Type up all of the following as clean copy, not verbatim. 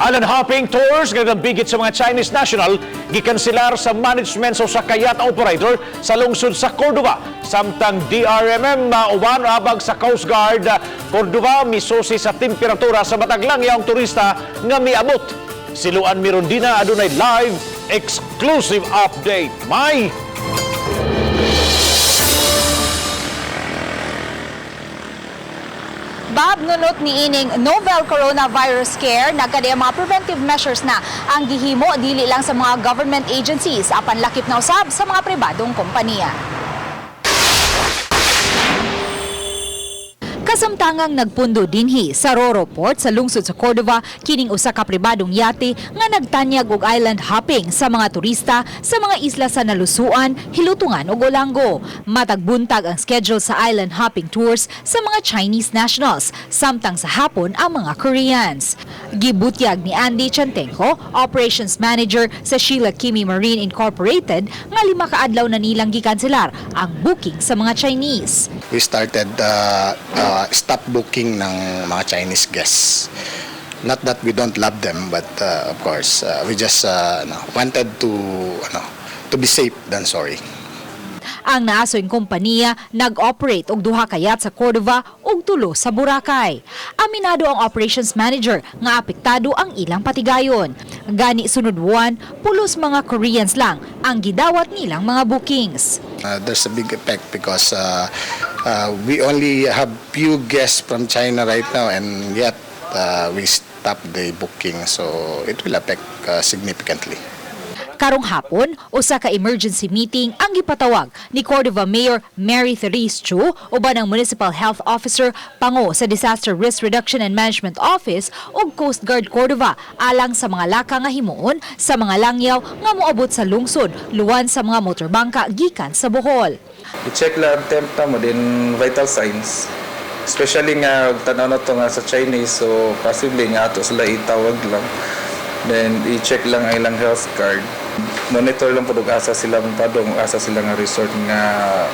Island hopping tours nga bigit sa mga Chinese national gikanselar sa management sa usa ka yacht operator sa lungsod sa Cordova. Samtang DRMM uban abag sa Coast Guard Cordova misusi sa temperatura sa matag langyawng turista nga miabot. Si Luan Mirondina adunay live exclusive update. May Bob, nunot ni ining novel coronavirus scare, nagkadaya mga preventive measures na ang gihimo dili lang sa mga government agencies apan lakip na usab sa mga pribadong kompanya. Kasamtangang nagpundo dinhi sa Roro Port sa lungsod sa Cordova kining usa ka pribadong yate nga nagtanyag og island hopping sa mga turista sa mga isla sa Nalusuan, Hilutungan ug Olango. Matag buntag ang schedule sa island hopping tours sa mga Chinese nationals, samtang sa hapon ang mga Koreans. Gibutyag ni Andy Chantenko, Operations Manager sa Sheila Kimi Marine Incorporated, nga 5 ka adlaw na nilang gikanselar ang booking sa mga Chinese. We started stop booking ng mga Chinese guests. Not that we don't love them, but of course, we just ano, wanted to ano, to be safe than sorry. Ang naasoy kompanya nag-operate og duha ka yacht sa Cordova ug tulo sa Boracay. Aminado ang operations manager nga apektado ang ilang patigayon. Gani sunod buwan, pulos mga Koreans lang ang gidawat nilang mga bookings. There's a big effect because we only have few guests from China right now, and yet we stopped the booking, so it will affect significantly. Karong hapon, usa ka emergency meeting ang gipatawag ni Cordova Mayor Mary Therese Chu uban ang Municipal Health Officer pango sa Disaster Risk Reduction and Management Office ug Coast Guard Cordova alang sa mga laka nga himuon sa mga langyaw nga moabot sa lungsod luwan sa mga motorbangka gikan sa Bohol. I-check lang ang temp na mo, then vital signs. Especially nga, tanaw na to nga sa Chinese, so possibly nga ato sila itawag lang. Then i-check lang ang ilang health card. Monitor lang po asa sila padong, asa sila nga resort nga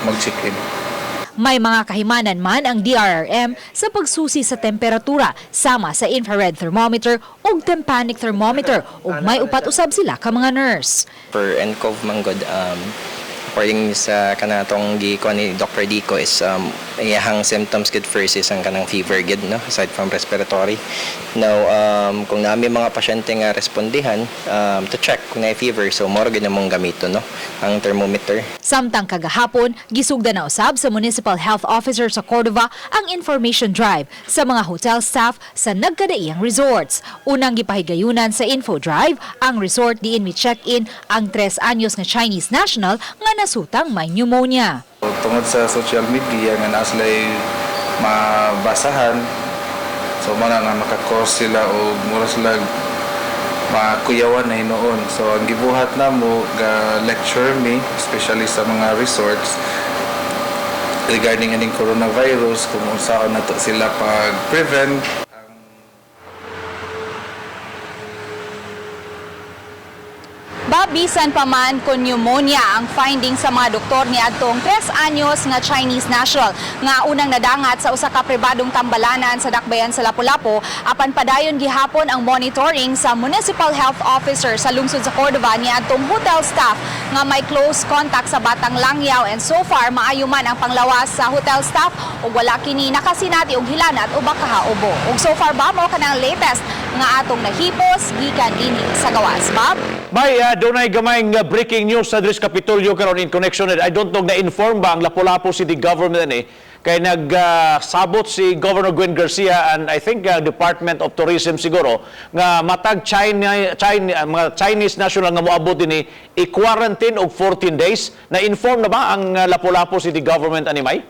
mag-check-in. May mga kahimanan man ang DRRM sa pagsusi sa temperatura sama sa infrared thermometer ug tympanic thermometer ug may upat usab sila ka mga nurse. For nCoV man gud, according sa kanatong gi ni Dr. Dico is iyahang symptoms gud first is ang kanang fever gud, no, aside from respiratory. Now, kung naami mga pasyente nga respondihan to check kung naay fever, so moro gid namong gamiton, no, ang thermometer. Samtang kagahapon, gisugdan na usab sa Municipal Health Officer sa Cordova ang information drive sa mga hotel staff sa nagkadaiyang resorts. Unang gipahigayunan sa info drive ang resort diin mi check-in ang 3 anyos nga Chinese national nga nasutang may pneumonia. So, tungod sa social media nga naa sila mabasahan, so mao na nga maka-cause sila o mura sila makuyawan na hinuon. So ang gibuhat namo, ga lecture mi, especially sa mga resorts, regarding aning coronavirus, kung unsaon nato sila pag-prevent. Babisan pa man kon pneumonia ang finding sa mga doktor ni adtong 3 anyos nga Chinese national nga unang nadangat sa usa ka pribadong tambalanan sa Dakbayan sa Lapu-Lapu, apan padayon gihapon ang monitoring sa Municipal Health Officer sa lungsod sa Cordova ni adtong hotel staff nga may close contact sa batang langyaw, and so far maayo man ang panglawas sa hotel staff ug wala kini nakasinati og hilanat o baka ubo. Ug so far ba, mao kanang latest nga atong nahipos gikan dinhi sa gawas, Bob. May dunay gamayng breaking news sa diri sa Kapitolyo karon in connection with, I don't know na-inform ba ang Lapu-Lapu City Government ni kay nagsabot si Governor Gwen Garcia and I think Department of Tourism siguro nga matag China, China mga Chinese national nga moabot dinhi i-quarantine og 14 days. Na-inform na ba ang Lapu-Lapu City Government ani, May?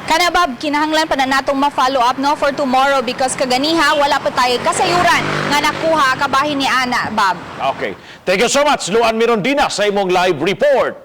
Kana, Bob, kinahanglan pa na natong ma-follow up, no, for tomorrow because kaganiha wala pa tayo kasayuran nga nakuha kabahin ni ana, Bob. Okay. Thank you so much, Luan Mirondina, sa imong live report.